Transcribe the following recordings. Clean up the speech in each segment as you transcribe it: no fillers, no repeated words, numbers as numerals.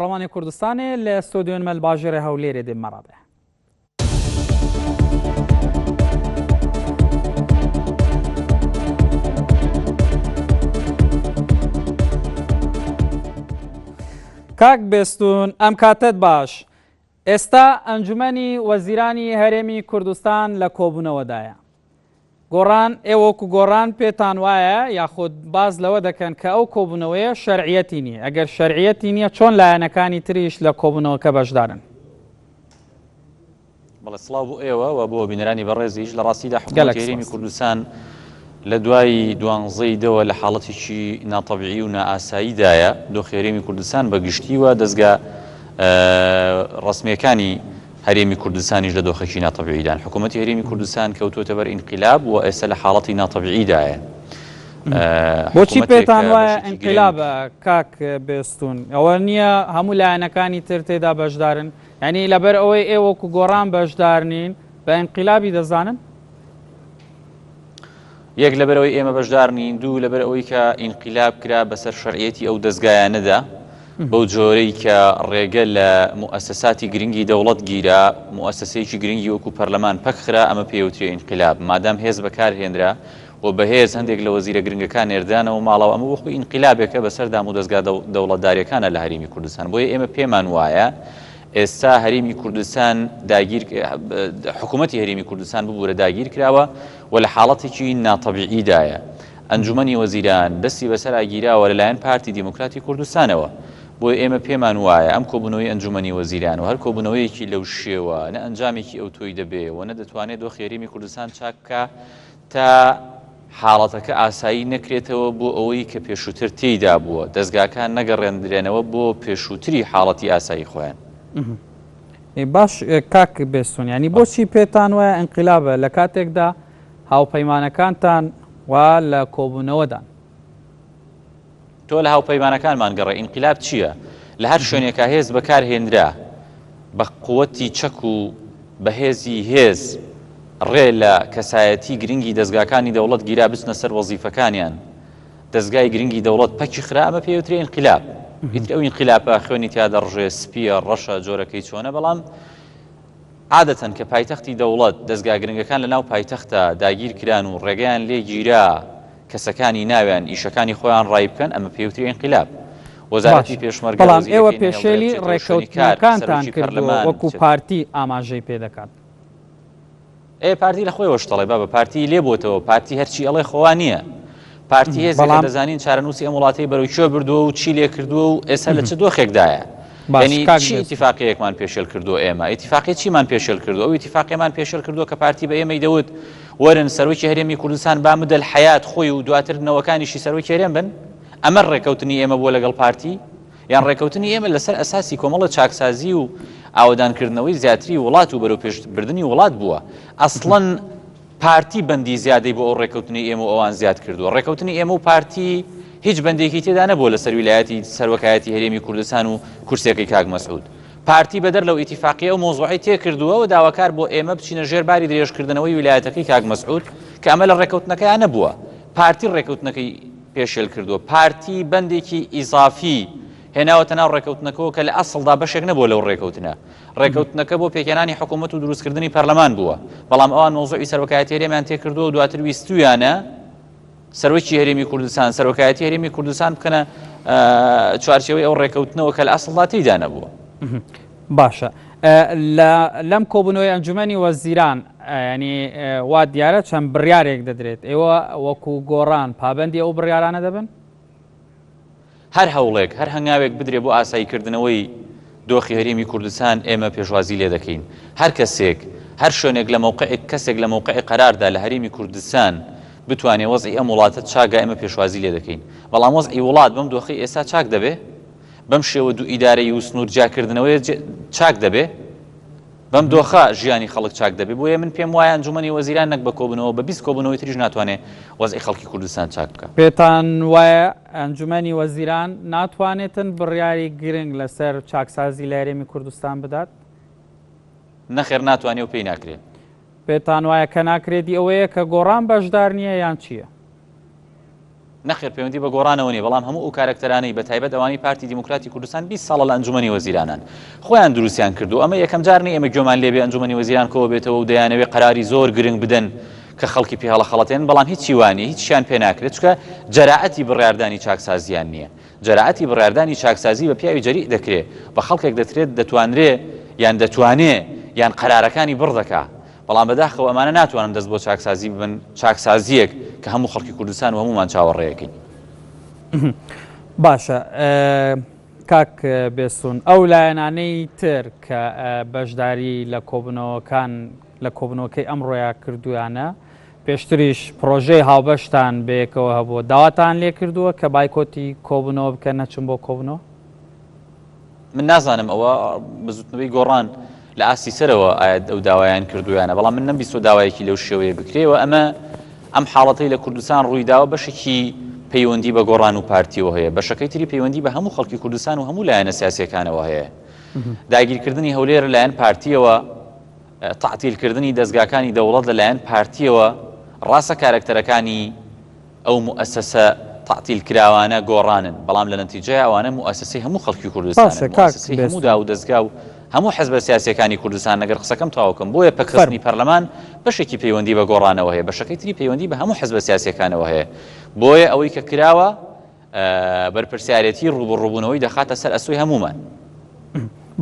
پەرلەمانی کوردستانێ لە ستۆدیۆن مە لە باژێرێ هەولێرێ دێ مەڕا بێ. کاک بێستون ئەم کاتەت باش ئێستا ئەنجومەنی وەزیرانی هەرێمی کوردستان لە کۆبوونەوەدایە گۆڕان، ئێوە وەکو گۆڕان پێتان وایە یاخود باس لەوە دەکەن کە ئەو کۆبوونەوەیە شەرعیەتی نییە، ئەگەر شەرعیەتی نییە چۆن لایەنەکانی تریش لە کۆبوونەوەکە بەشدارن؟ بەڵێ سڵاو بۆ ئێوە و بۆ بینەرانی بەڕێزیش لە ڕاستیدا حکوومەتی گەلەک هەرێمی سپاس. کوردستان لە دوای دوانزەی دەوە لە حاڵەتێکی ناتەبیعی و نائاساییدایە دۆخی هەرێمی کوردستان بە گشتی و دەزگا ڕەسمییەکانی هەرێمی کوردستانیش لە دۆخێکی ناتەبیعیدان. حکوومەتی هەرێمی کوردستان کەوتووەتە بەر ئینقیلاب و ئێستا لە حاڵەتی ناتەبیعیدایە. بۆچی حکوومەتێک پێتان کە وایە بەشێکی گرنگ ئینقیلابە کاک بێستوون؟ ئەوە نییە هەموو لایەنەکانی تر تێدا بەشدارن؟ یانی لەبەر ئەوەی ئێوە وەکو گۆڕان بەشدار نین بە ئینقیلابی دەزانن؟ یەک لەبەرئەوەی ئێمە بەشدار نین، دوو لەبەرئەوەی کە ئینقیلاب کرا بەسەر شەرعیەتی ئەو دەزگایانەدا بەو جۆرەی کە ڕێگە لە موئەسەساتی گرنگی دەوڵەت گیرا، موئەسەسەیەکی گرنگی وەکو پەرلەمان پەک خرا، ئەمە پێیوترێ ئینقیلاب. مادام هێز بەکار هێنرا و بەهێز هەندێک لە وەزیرە گرنگەکان نێردرانەوە ماڵەوە، ئەمە بۆ خۆی ئینقیلابێکە بەسەر دامودەزگا دەوڵەتداریەکانە لە هەرێمی کوردستان. بۆیە ئێمە پێمان وایە ئێستا هەرێمی کوردستان داگیر حکوومەتی هەرێمی کوردستان ببوورە داگیر کراوە و لە حاڵەتێکی ناتەبیعیدایە. ئەنجومەنی وەزیران دەستی بەسەرا گیراوە لەلایەن پارتی دیموکراتی کوردستانەوە. بۆیە ئێمە پێمان وایە ئەم کۆبوونەوەی ئەنجومەنی وەزیران و هەر کۆبوونەوەیەکی لەو شێوە نە ئەنجامێکی ئەوتۆی دەبێ و نە دەتوانێ دۆخی هەرێمی کوردستان چاک بکا تا حاڵەتەکە ئاسایی نەکرێتەوە بۆ ئەوەی کە پێشووتر تێیدا بووە، دەزگاکان نەگەڕێندرێنەوە بۆ پێشووتری حاڵەتی ئاسایی خۆیان. باش کاک بێستون یانی بۆچی پێتان وایە ئینقیلابە لە کاتێکدا هاوپەیمانەکانتان وا لە کۆبوونەوەدان؟ تۆ لە هاوپەیمانەکانمان گەڕێ ئینقیلاب چییە؟ لە هەر شوێنێکا هێز بەکار هێنرا بە قوتی چەک و بە هێزی هێز ڕێ لە کەسایەتی گرنگی دەزگاکانی دەوڵەت گیرا بچنە سەر وەزیفەکانیان دەزگای گرنگی دەوڵەت پەکی خرا ئەمە پێوترێ ئینقیلاب ئیتر ئەو ئینقیلابە خوێنی تیا دەڕژێ سپیە ڕەشە جۆرەکەی چۆنە بەڵام عادەتەن کە پایتەختی دەوڵەت، دەزگا گرنگەکان لە ناو پایتەختا داگیر کران و ڕێگەیان لێ گیرا کەسەکانی ناویان ئیشەکانی خۆیان ڕایی بکەن، ئەمە پێوترێ ئینقیلاب. وەزارەتی باشە پێشمەرگە بەڵام ئێوە وەزیرەکەی نەهێڵدرێ پێشێلی بچێتەوە شوێنی کار، ڕێککەوتنەکانتان سەرۆکی کردووە پەرلەمان وەکو بچێتە. پارتی ئاماژەی پێ دەکات. ئێ پارتی لە خۆیەوە شتەڵێ بابە پارتی لێ بۆتەوە پارتی هەرچی ئەڵێ خۆوا نییە پارتی هێزێکە بەڵام دەزانین چارەنووسی ئەم وڵاتەی بەرەو کوێ بردووە و چی لێ کردووە و ئێستا لە چ دۆخێکدایە باش یعنی کاک چی بێستون ئیتیفاقیەکمان پێشێل کردووە ئێمە ئیتیفاقی چیمان پێشێل کردووە ئەو ئیتیفاقیەمان پێشێل کردووە کە پارتی بە ئێمەی دەوت وەرن سەرۆکی هەرێمی کوردستان با مدەل حەیات خۆی و دواتر نەوەکانیشی سەرۆکی هەرێم بن ئەمە ڕێکەوتنی ئێمە بووە لەگەڵ پارتی یان ڕێکەوتنی ئێمە لەسەر ئەساسی کۆمەڵە چاکسازی و ئاوەدانکردنەوەی زیاتری وڵات و بەرەوپێشبردنی وڵات بووە. ئەسڵەن پارتی بەندی زیادەی بۆ ئەو ڕێکەوتنەی ئێمە و ئەوان زیاد کردووە. ڕێکەوتنی ئێمە و پارتی هیچ بەندێکی تێدا نەبووە لەسەر ویلایەتی سەروەکایەتی هەرێمی کوردستان و کورسیەکەی کاک مەسعود. پارتی بەدەر لەو ئیتیفاقیە ئەو مەوزوعەی تێکردووە و داواکار بۆ ئێمە بچینە ژێر باری درێژکردنەوەی ویلایەتەکەی کاک مەسعود کە ئەمە لە ڕێکەوتنەکەیا نەبووە. پارتی ڕێکەوتنەکەی پێشێل کردووە. پارتی بەندێکی ئیزافی هێناوەتە ناو ڕێکەوتنەکەوە کە لە ئەسڵدا بەشێک نەبووە لەو ڕێکەوتنە. ڕێکەوتنەکە بۆ پێکهێنانی حکوومەت و دروستکردنی پەرلەمان بووە، بەڵام ئەوان مەوزوعی سەرۆکایەتی هەرێمیان تێکردووە و دواتر ویستوویانە سەرۆکی هەرێمی کوردستان، سەرۆکایەتی هەرێمی کوردستان بکەنە چوارچێوەی ئەو ڕێکەوتنەوە کە لە ئەسڵدا تێیدا نەبووە. باشە لەم کۆبوونەوەی ئەنجومەنی وەزیران ینی وا دیارە چەند بڕیارێک دەدرێت ئێوە وەکو گۆڕان پابندی ئەو بڕیارانە دەبن؟ هەر هەوڵێک، هەر هەنگاوێک بدرێ بۆ ئاساییکردنەوەی دۆخی هەرێمی کوردستان ئێمە پێشوازی لێ دەکەین. هەر کەسێک، هەر شوێنێک لە مەوقعی کەسێک لە مەوقعی قەراردا لە هەرێمی کوردستان بتوانێ وەزعی ئەم وڵاتە چاک ئێمە پێشوازی لێ دەکەین. بەڵام وەزعی وڵات بەم دۆخەی ئێستا چاک دەبێ؟ بەم شێوە دوو ئیدارەیی و سنوور جیاکردنەوەیە چاک دەبێ؟ بەم دۆخە ژیانی خەڵک چاک دەبێ؟ بۆیە من پێم وایە ئەنجومەنی وەزیران نەک بە کۆبوونەوە بە 20 کۆبوونەوەی تریش ناتوانێ وەزعی خەڵکی کوردستان چاک بکا. پێتان وایە ئەنجومەنی وەزیران ناتوانێتن بڕیاری گرنگ لەسەر چاکسازی لە هەرێمی کوردستان بدات؟ نەخێر ناتوانێ و پێی ناکرێ. پێتان وایە کە ناکرێتی ئەوەیە کە گۆڕان بەشدار نییە یان چییە؟ نەخێر پەیوەندی بە گۆڕانەوە نیە، بەڵام هەموو ئەو کارەکتەرانەی بە تایبەت ئەوانەی پارتی دیموکراتی کوردستان 20 ساڵە لە ئەنجومەنی وەزیرانان خۆیان دروستیان کردو ئەمە یەکەم جار نیە ئێمە گوێمان لێبێ ئەنجومەنی وەزیران کۆ بێتەوە و دەیانەوێ قەراری زۆر گرنگ بدەن کە خەڵکی پێ هەڵەخەڵەتێن بەڵام هیچی وانە هیچیان پێ ناکرێت چونکە جەرائەتی بڕیاردانی چاکسازیان نییە جەرائەتی بڕیاردانی چاکسازی بە پیاوی جەریء دەکرێ بە خەڵکێک دەترێت دەتوانرێ یان دەتوانێ یان قەرارەکانی بڕ دەکا بەڵام بەداخەوە ئەمانە ناتوانن دەست بۆ چاکسازی ببەن، چاکسازییەک کە هەموو خەڵکی کوردستان و هەموومان چاوەڕێیەکەین. باشە کاک بێستون ئەو لایەنانەی تر کە بەشداری لە کۆبوونەوەکان لە کۆبوونەوەکەی ئەمڕۆیا کردویانە پێشتریش پرۆژەی هاوبەشتان بەیەکەوە هەبووە داواتان لێ کردووە کە بایکۆتی کۆبوونەوە بکەن نەچن بۆ کۆبوونەوە؟ من نازانم ئەوە بزوتنەوەی گۆڕان لە ئاستی سەرەوە ئایا ئەو داوایان کردویانە بەڵام من نەمبیستوە داوایەکی لەو شێوەیە بکرێ و ئەمە ئەم حاڵەتەی لە کوردستان ڕوویداوە بەشێکی پەیوەندی بە گۆڕان و پارتیەوە هەیە بەشەکەی تری پەیوەندی بە هەموو خەڵکی کوردستان و هەموو لایەنە سیاسیەکانەوە هەیە داگیرکردنی هەولێر لایەن پارتیەوە تەعتیلکردنی دەزگاکانی دەوڵەت لەلایەن پارتیەوە ڕاستە کارەکتەرەکانی ئەو موئەسەسە تەعتیل کراوانە گۆڕانن، بەڵام لە نەتیجەیا ئەوانە موئەسەسەی هەموو خەڵکی کوردستانن، باشە کاک موئەسەسەی هەموو بێستوون. داو و دەزگا و هەموو حزبە سیاسیەکانی کوردستانن، ئەگەر قسەکەم تەواو کەم، بۆیە پەکخستنی فەرموو. پەرلەمان بەشێکی پەیوەندی بە گۆڕانەوە هەیە، بەشەکەی تری پەیوەندی بە هەموو حزبە سیاسیەکانەوە هەیە، بۆیە ئەوەی کە کراوە بەرپرسیارێتی ڕووبەڕووبوونەوەی دەخاتە سەر ئەستۆی هەموومان.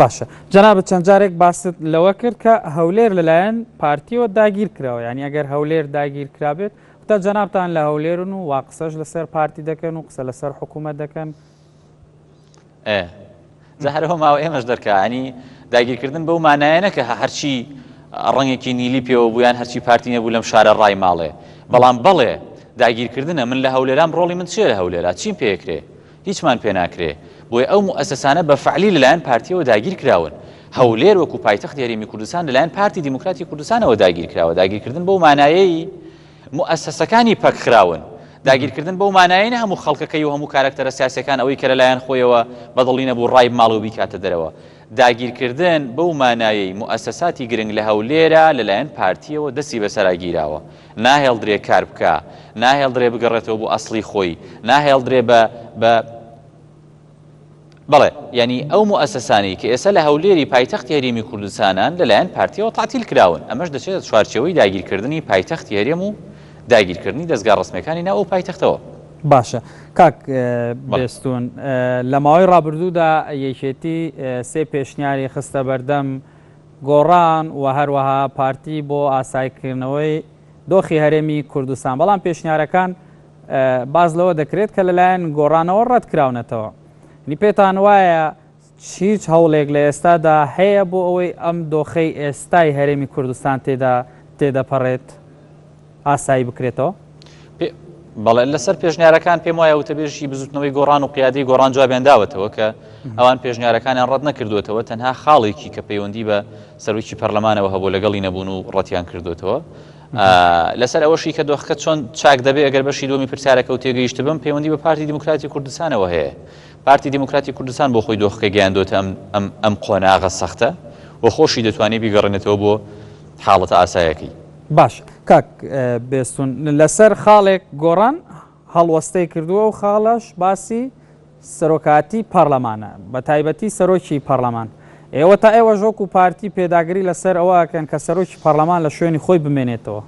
باشە جەنابت چەند جارێک باست لەوە کرد کە هەولێر لەلایەن پارتیەوە داگیر کراوە، یانی ئەگەر هەولێر داگیر کرابێت وتە جەنابتان لە هەولێرن و وا قسەش لەسەر پارتی دەکەن و قسە لەسەر حکوومەت دەکەن. ئێ جا هەر ئەوە ماوە ئێمەش دەرکا ینی داگیرکردن بەو مانایە نەکە هەرچی ڕەنگێکی نیلی پێوە بوو یان هەرچی پارتی نەبوو لەم شارە ڕای ماڵێ بەڵام بەڵێ داگیرکردنە من لە هەولێرام ڕۆڵی من چیە لە هەولێرا چیم پێکرێ هیچمان پێ ناکرێ بۆیە ئەو موئەسەسانە بە فەعلی لەلایەن پارتیەوە داگیر کراون هەولێر وەکو پایتەختی هەرێمی کوردستان لەلایەن پارتی دیموکراتی کوردستانەوە داگیر کراوە داگیرکردن بەو مانایەی موئەسەسەکانی پەک خراون داگیرکردن بەو مانایەی نە هەموو خەڵکەکەی و هەموو کارەکتەرە سیاسیەکان ئەوەی کە لەلایەن خۆیەوە بەدڵی نەبوو ڕای بماڵێ و بیکاتە دەرەوە داگیرکردن بەو مانایەی موئەسەساتی گرنگ لە هەولێرا لەلایەن پارتیەوە دەستی بەسەرا گیراوە ناهێڵدرێ کار بکا، ناهێڵدرێ بگەڕێتەوە بۆ ئەسڵی خۆی، ناهێڵدرێ بە بە بەڵێ یانی ئەو موئەسەسانەی کە ئێستا لە هەولێری پایتەختی هەرێمی کوردستانان لەلایەن پارتیەوە تەعتیل کراون، ئەمەش دەچێتە چوارچێوەی داگیرکردنی پایتەختی هەرێم و داگیرکردنی دەزگا ڕەسمیەکانی ناو ئەو پایتەختەوە. باشە کاک بەڵێ. بێستوون لە ماوەی ڕابردوودا یەکێتی سێ پێشنیاری خستە بەردەم گۆڕان و هەروەها پارتی بۆ ئاسایکردنەوەی دۆخی هەرێمی کوردستان، بەڵام پێشنیارەکان باس لەوە دەکرێت کە لەلایەن گۆڕانەوە ڕەتکراونەتەوە. یعنی پێتان وایە هیچ هەوڵێک لە ئێستادا هەیە بۆ ئەوەی ئەم دۆخەی ئێستای هەرێمی کوردستان تێدا تێدەپەڕێت ئاسایی بکرێتەوە؟ بەڵێ لەسەر پێشنیارەکان پێم وایە وتەبێژی بزوتنەوەی گۆڕان و قیادەی گۆڕان جوابیان داوەتەوە کە ئەوان پێشنیارەکانیان ڕەت نەکردوێتەوە تەنها خاڵێکی کە پەیوەندی بە سەرۆکی پەرلەمانەوە هەبوو لەگەڵی نەبوون و ڕەتیان کردوێتەوە لەسەر ئەوەشی کە دۆخەکە چۆن چاک دەبێ ئەگەر بەشی دووەمی پرسیارەکە و تێگەیشت بم پەیوەندی بە پارتی دیموکراتی کوردستانەوە هەیە پارتی دیموکراتی کوردستان بۆ خۆی دۆخەکە گەیاندۆتە ئەم ئەم ئەم قۆناغە سەختە و خۆشی دەتوانێت بیگەڕێنێتەوە بۆ حاڵەتە ئاسایەکەی. باش کاک بێستون لەسەر خاڵێک گۆڕان هەڵوەستەی کردووە و خاڵەش باسی سەرۆکاتی پەڕلەمانە بە تایبەتی سەرۆکی پەڕلەمان ئێوە تا ئێوەش وەکو پارتی پێداگری لەسەر ئەوە ئەکەن کە سەرۆکی پەڕلەمان لە شوێنی خۆی بمێنێتەوە.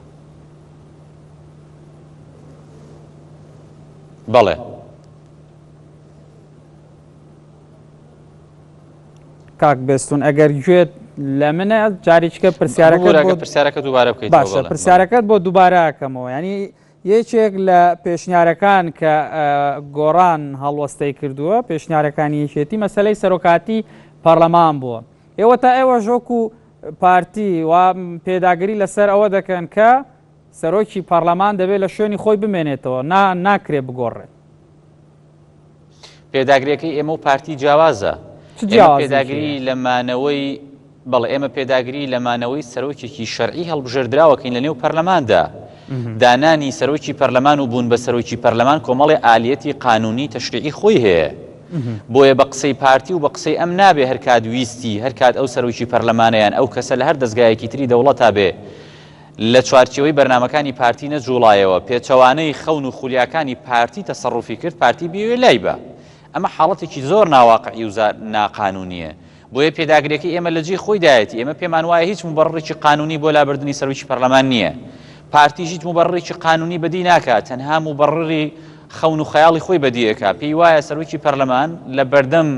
بەڵێ. کاک بێستون ئەگەر گوێت لە منە جاریچکە پرسیارەکە پرسیارەکە دووبارە بکەیت باشە پرسیارەکەت بۆ دووبارەکەمەوە ینی یەکێک لە پێشنیارەکان کە گۆڕان هەڵوەستەی کردووە، پێشنیارەکانی یەکێتی مەسەلەی سەرۆکاتی پەڕلەمان بووە. ئێوە تا ئێوەش وەکو پارتی وا پێداگری لەسەر ئەوە دەکەن کە سەرۆکی پەڕلەمان دەبێت لە شوێنی خۆی بمێنێتەوە، نا ناکرێ بگۆڕێت. پێداگریەکەی ئێمە و پارتی جیاوازە. چ ئێمە جیاوازیەکی پێداگری هەیە؟ لە مانەوەی بەڵێ ئێمە پێداگری لە مانەوەی سەرۆکێکی شەرعی هەڵبژێردراوەکەین لە نێو پەرلەماندا. دانانی سەرۆکی پەرلەمان و بوون بە سەرۆکی پەرلەمان کۆمەڵێ ئالیەتی قانونی تەشریعی خۆی هەیە. بۆیە بە قسەی پارتی و بە قسەی ئەم نابێ هەرکات ویستی، هەرکات ئەو سەرۆکی پەرلەمانە یان ئەو کەسە لە هەر دەزگایەکی تری دەوڵەتا بێ. لە چوارچێوەی بەرنامەکانی پارتی نەجوڵایەوە، پێچەوانەی خەون و خولیاکانی پارتی تەسەڕوفی کرد، پارتی بیەوێ لای با. ئەمە حاڵەتێکی زۆر ناواقعی و ناقانونییە. بۆیە پێداگریەکەی ئێمە لە جێی خۆیدایەتی، ئێمە پێمان وایە هیچ موبەڕڕێکی قانونی بۆ لابردنی سەرۆکی پەرلەمان نییە. پارتیش هیچ موبەڕڕێکی قانونی بەدی ناکا، تەنها موبەڕڕی خەون و خەیاڵی خۆی بەدی ئەکا، پێی وایە سەرۆکی پەرلەمان لە بەردەم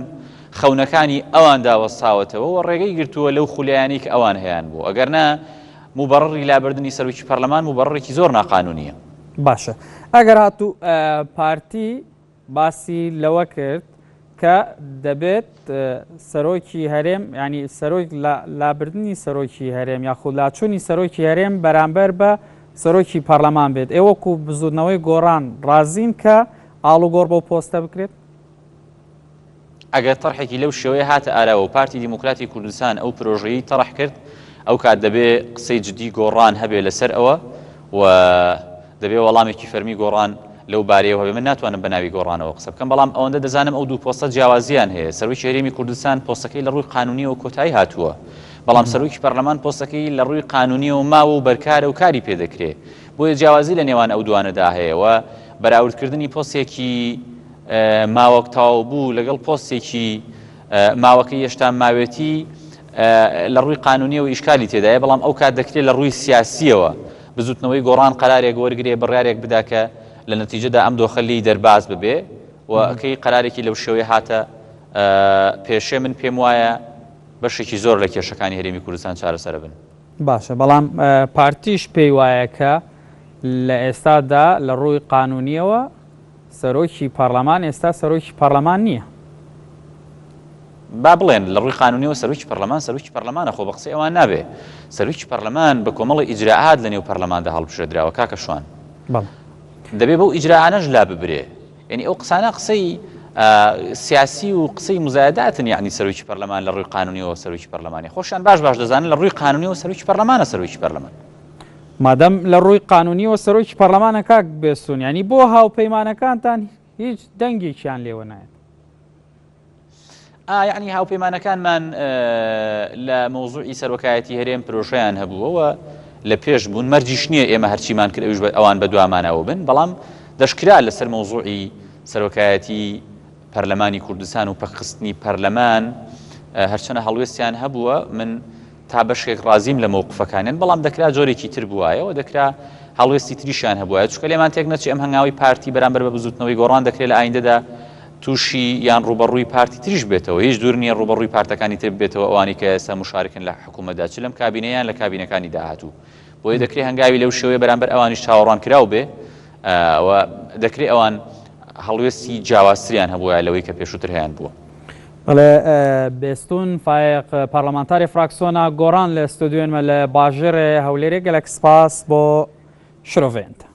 خەونەکانی ئەواندا وەستاوەتەوە و ڕێگەی گرتووە لەو خولیایانەی کە ئەوان هەیان بوو، ئەگەرنا موبەڕڕی لابردنی سەرۆکی پەرلەمان موبەڕڕێکی زۆر ناقانونییە. باشە ئەگەر هاتوو پارتی باسی لەوە کرد کە دەبێت سەرۆکی هەرێم ینی سەرۆک لابردنی سەرۆکی هەرێم یاخود لاچوونی سەرۆکی هەرێم بەرامبەر بە سەرۆکی پەرلەمان بێت ئێوەکو بزوتنەوەی گۆڕان ڕازین کە ئاڵوگۆڕ بەو پۆستە بکرێت؟ ئەگەر تەرحێکی لەو شێوەیە هاتە ئاراوە و پارتی دیموکراتی کوردستان ئەو پرۆژەیەی تەرح کرد، ئەو کات دەبێ قسەی جدی گۆڕان هەبێ لەسەر ئەوە و دەبێ وەڵامێکی فەرمی گۆڕان لەو بارەیەوە هەبێ. من ناتوانم بە ناوی گۆڕانەوە قسە بکەم، بەڵام ئەوەندە دەزانم ئەو دوو پۆستە جیاوازییان هەیە. سەرۆکی هەرێمی کوردستان پۆستەکەی لە ڕووی قانونییەوە کۆتایی هاتووە، بەڵام سەرۆکی پەرلەمان پۆستەکەی لە ڕووی قانونییەوە ماوە و بەرکارە و کاری پێ دەکرێ. بۆیە جیاوازی لە نێوان ئەو دوانەدا هەیە و بەراوردکردنی پۆستێکی ماوەک تەواو بوو لەگەڵ پۆستێکی ماوەکەی هێشتا ماوێتی لە ڕووی قانونیەوە ئیشکالی تێدایە بەڵام ئەو کات دەکرێت لە ڕووی سیاسیەوە بزوتنەوەی گۆڕان قەرارێک وەرگێ بڕارێک بدا کە لە نەتیجەدا ئەم دۆخە لێی دەرباز ببێ و ئەکەی قەرارێکی لەو شێوەیە هاتە پێشێ من پێم وایە بەشێکی زۆر لە کێشەکانی هەرێمی کوردستان چارەسەرە بن. باشە بەڵام پارتیش پێی وایە کە لە ئێستادا لە ڕووی قانونیەوە سەرۆکی پەڕلەمان ئێستا سەرۆکی پەڕلەمان نییە. با بڵێن لە ڕووی قانونیەوە سەرۆکی پەرلەمان سەرۆکی پەرلەمانە خۆ بە قسەی ئەوان نابێ سەرۆکی پەرلەمان بە کۆمەڵی ئیجرائات لە نێو پەرلەماندا هەڵبژێردراوە کاکە شوان دەبێ بەو ئیجرائانەش لا ببرێ یعنی ئەو قسانە قسەی سیاسی و قسەی مزایداتن یعنی سەرۆکی پەرلەمان لە ڕووی قانونیەوە سەرۆکی پەرلەمانی خۆشیان باش باش دەزانن لە ڕووی قانونیەوە سەرۆکی پەرلەمانە سەرۆکی پەرلەمان مادەم لە ڕووی قانونیەوە سەرۆکی پەڕلەمانە کاک بێستون یانی بۆ هاوپەیمانەکانتان هیچ دەنگێکیان لێوە نایەت؟ ئا یعنی هاوپەیمانەکانمان لە مەوزوعی سەرۆکایەتی هەرێم پرۆژەیان هەبووە و لە پێش بوون مەرجیش نییە ئێمە هەرچیمان کرد ئەویش ئەوان بە دوامانەوە بن بەڵام دەشکرا لەسەر مەوزوعی سەرۆکایەتی پەرلەمانی کوردستان و پەکخستنی پەرلەمان هەرچەنە هەڵوێستیان هەبووە من تا بەشێک ڕازیم لە مەوقفەکانیان، بەڵام دەکرا جۆرێکی تر بوایە و دەکرا هەڵوێستی تریشیان هەبوایە، چونکە لێمان تێک نەچێ ئەم هەنگاوەی پارتی بەرامبەر بە بزووتنەوەی گۆڕان دەکرێ لە ئایندەدا تووشی یان ڕووبەڕووی پارتی تریش بێتەوە، هیچ دوور نییە ڕووبەڕووی پارتەکانی تر ببێتەوە ئەوانەی کە ئێستا موشارکن لە حکوومەتدا چ لەم کابینە یان لە کابینەکانی داهاتوو. بۆیە دەکرێ هەنگاوی لەو شێوەیە بەرامبەر ئەوانیش چاوەڕوانکراو بێ و دەکرێ ئەوان هەڵوێستی جیاوازتریان هەبوایە لەوەی کە پێشووتر هەیان بووە. بەڵێ بێستون فایەق پارلەمانتاری فراکسۆنا گۆڕان لە ستۆدیۆن مە لە باژێڕێ هەولێرێ گەلەک سپاس بۆ شرۆڤەیەنتان.